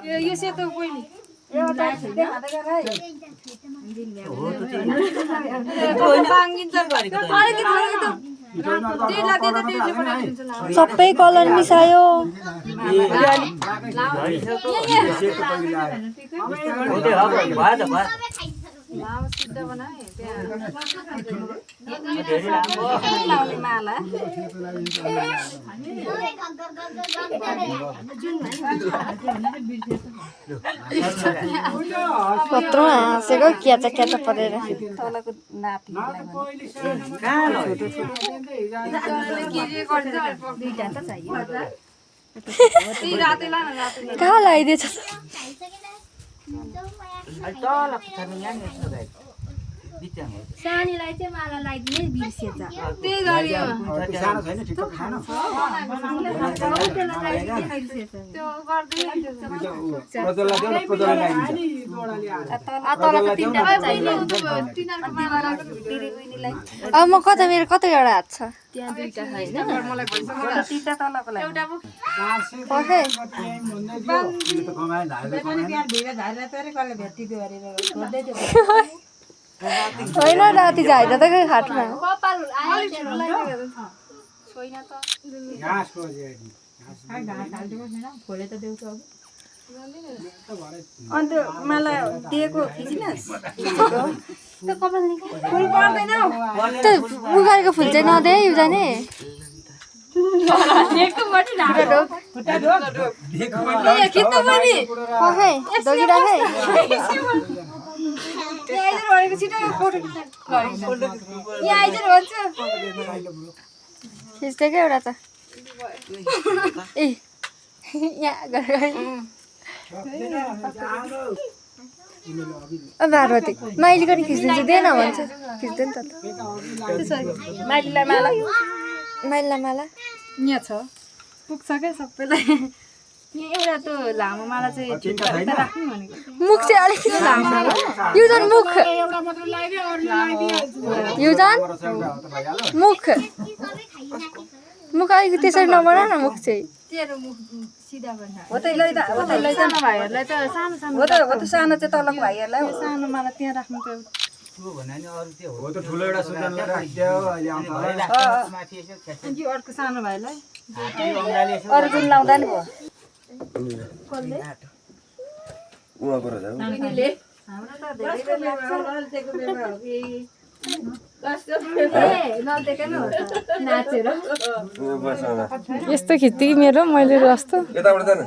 यो सेतो पहिले सबै कलर मिसायो कत्रो हाँसेको क्याचा परेर तलको नाति कहाँ लगाइदिएछ सानीलाई चाहिँ माला लगाइदिने बिर्सेछ त्यही गरी सानो छैन ठिक्क खान त्यो गर्दैन प्रजललाई देऊ न प्रजललाई लगाइदिन्छ तलको तिनटा चाहियो तिनीहरुको माला राख्नु अब म कता मेरो कतिवटा हात छ त्यहाँ दुईटा छ हैन मलाई भइसक्यो तिनटा तलको लागि एउटा पखे होइन राति झाइदा त खै खाटमा कपाल आयो छैन त घाँसको अन्त मलाई दिएको खिचिनस् त्यो कपाल निकाल फुल पर्दैन त्यो बुखारको फुल चाहिँ नदे है जाने एकपट्टि ढाका खिच्नु पनि पखे दगिराखे यहाँ आइज भनेको छिटो फोटो यहाँ आइज भन्छ खिच्दै क्या एउटा त ए यहाँ गरेर पार्वती माइली पनि खिचिदिन्छु दे न भन्छ खिच्दै नि त माइलीलाई माला माइलीलाई माला यहाँ छ पुग्छ क्या सबैलाई यहाँ एउटा त लामो माला चाहिँ यता राख्नु भनेको मुख चाहिँ अलिकति लामो युजन मुख युजन मुख मुख अलिकति त्यसरी नबना न मुख चाहिँ तेरो मुख सिधा बना हो त सानो भाइहरूलाई त सानो सानो हो त सानो चाहिँ तलको भाइहरूलाई सानो माला त्यहाँ राख्नु त हो त ठुलो एउटा सुजनलाई राखिदेऊ अहिले आउँछ यो अर्को सानो भाइलाई अरू जुन लाउँदा नि भयो उहाँको जाऊ हाम्रो त धेरै नाचेर यस्तो खिच्दै कि मेरो मैले जस्तो यताबाट जानु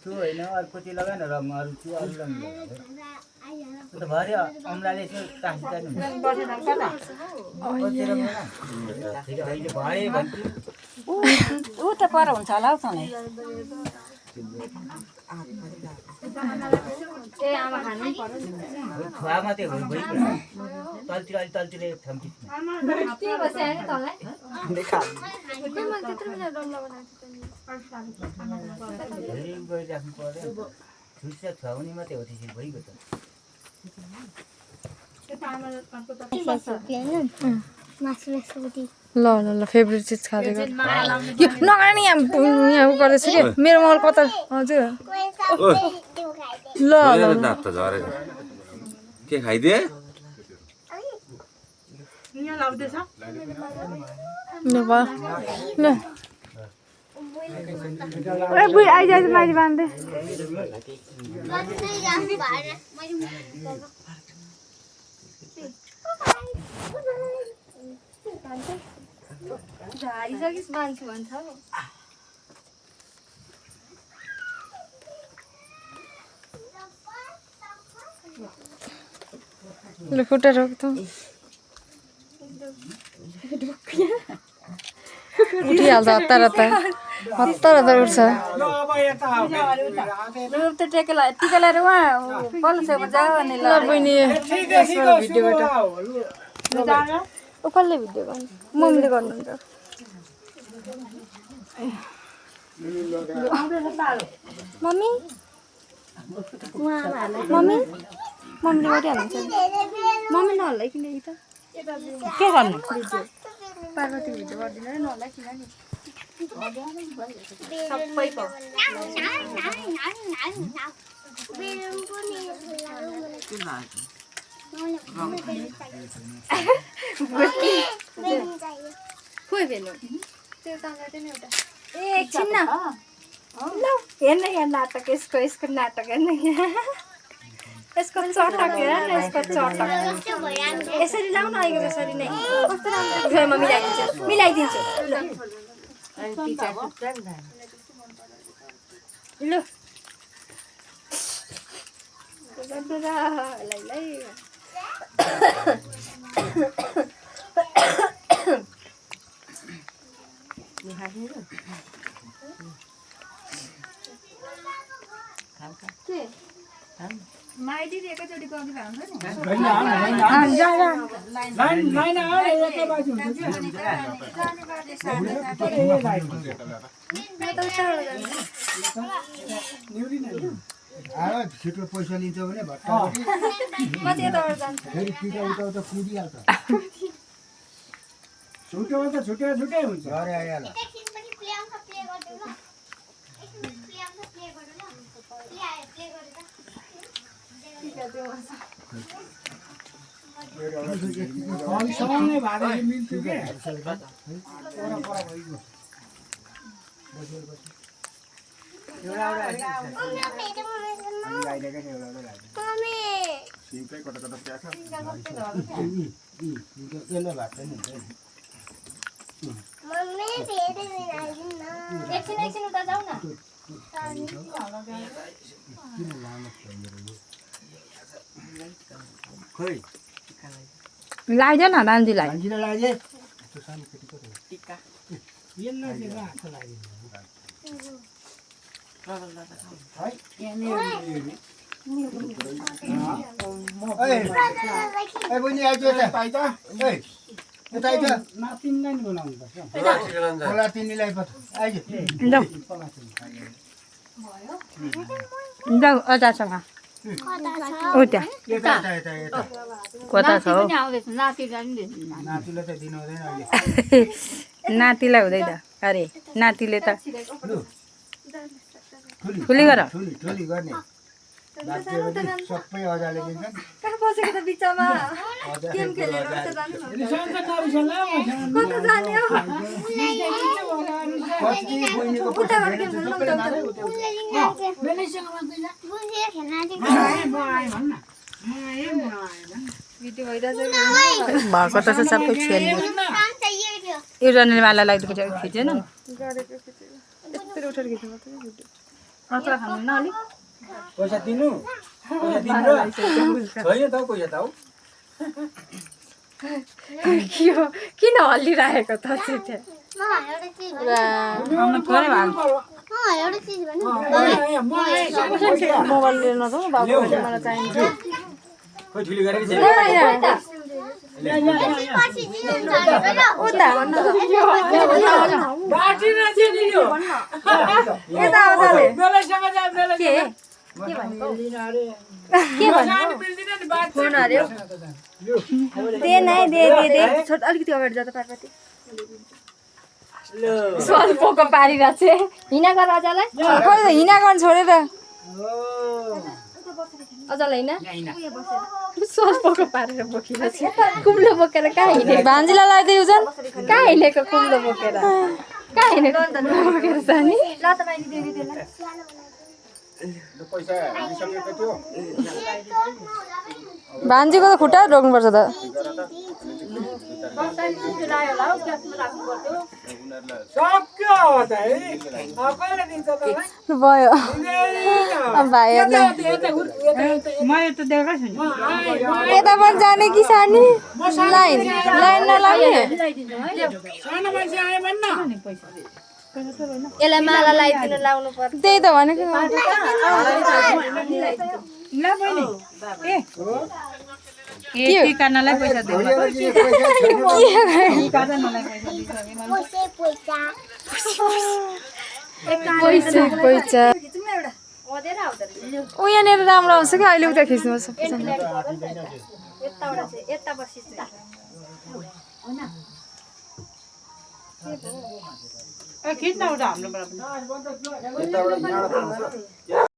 त्यो होइन अर्को चाहिँ लगाएन रङ अरू त्यो अरू रङ त भरे अम्लाले चाहिँ टाँसी जानु भरे भन्छु ऊ त पर हुन्छ होला हौ तँलाई ए आमा खानु पनि पर्यो नि छुवा मात्रै हो भइगयो तलतिर अलि तलतिर थम्की के बस्यो नि तँलाई धेरै गरिराख्नु पर्यो छुर्सा छुवाउने मात्रै हो त्यसरी भइगयो त ल ल ल फेभरेट चिज खाँदै गर नगाने यहाँ गरेछ कि मेरो मल कता हजुर ल ल के खाइदिए ल ल ए बुई आइज माइली बाँध्दै झारिसकिस् मान्छे भन्छ ल खुट्टा रोक त उठिहाल्छ हतार हतार उठ्छ टिका लगाएर उहाँ बल्ल छेउमा जा भने ल बहिनी भिडियोबाट कसले भिडियो गर्नु मम्मीले गर्नुहुन्छ मम्मी मम्मी मम्मीले गरिहाल्नुहुन्छ मम्मी नहल्लाइकिन यी त के गर्नु पार्वती भिडियो गर्दिन है नहल्लाइकिन नि सबैको खोइ भेलो त्यो ताँगाटे नि एउटा ए एकछिन न ल हेर्न यहाँ नाटक यसको नाटक हेर्न यहाँ यसको चटक हेर न यसको चटक यसरी लाउ न आएको यसरी नै कस्तो राम्रो म मिलाइदिन्छु ल माइदी एकैचोटि गरी भान्छ छिटो पैसा लिन्छ भने भट्टा म चाहिँ यताबाट जान्छु फेरि पिटा उता कुदिहाल्छ छुट्यो त छुट्टै हुन्छ घरै आइहाल एकछिन उता जाऊ न खोइ लगाइदियो न नानीलाई भान्जीले लाग्यो बहिनी आइज नातिनीलाई बोलाउनुपर्छ होला तिनीलाई आइज जाऊ अचासँग ऊ त्यहाँ कता छ हौ नातिलाई त दिनु हुँदैन अहिले नातिलाई हुँदैन अरे नातिले त ठुली गर ठुली गर्ने सबै अजाले दिन्छन् कहाँ बसेको त बिचमा गेम खेलेर उता जानु कता जाने हो उताबाट गेम खेल्नु भिडियो भइरहेछ भएको त सबै खेल्नु एउटले माला लाग्दो खिचेन यत्रो उठेर खिच्नु पर्छ भिडियो अचार खानु न अलिक पैसा दिनु छैन त पैसा त हौ किन हल्लिरहेको त चाहिँ मोबाइल लिएर नजाउँ बाबुले मलाई चाहिन्छ खोइ ठुली गरेको छैन उता भन्न यता आउँदाले के फोन हार्यो दे नै दे छोड अलिकति अगाडि जा त पार्वती स्वाल पोको पारिरहेको छ हिना गर अझलाई हिँडा गर्न छोडेर अझलाई हिना स्वाल पोको पारेर बोकिरहेको छ कुम्लो बोकेर कहाँ हिँडेको भान्जीलाई लगाइदियो झन् कहाँ हिँडेको कुम्लो बोकेर कहाँ हिँडेको बोकेर जाने ल त मैले दिएको त्यसलाई पैसा हालिसकेको थियो भान्जीको त खुट्टा रोक्नुपर्छ त भयो यता पनि जाने कि सानी लाइन नलाग्ने यसलाई माला लगाइदिनु लाउनु पर्छ त्यही त भनेको कानालाई पैसा पैसा अँधेर आउँदो रहेछ ओ यहाँनिर राम्रो आउँछ कि अहिले उता खिच्नु सबैजना यताबाट चाहिँ यता बसिस् त खिच्न उठा हाम्रोबाट पनि यताबाट यहाँबाट आउँछ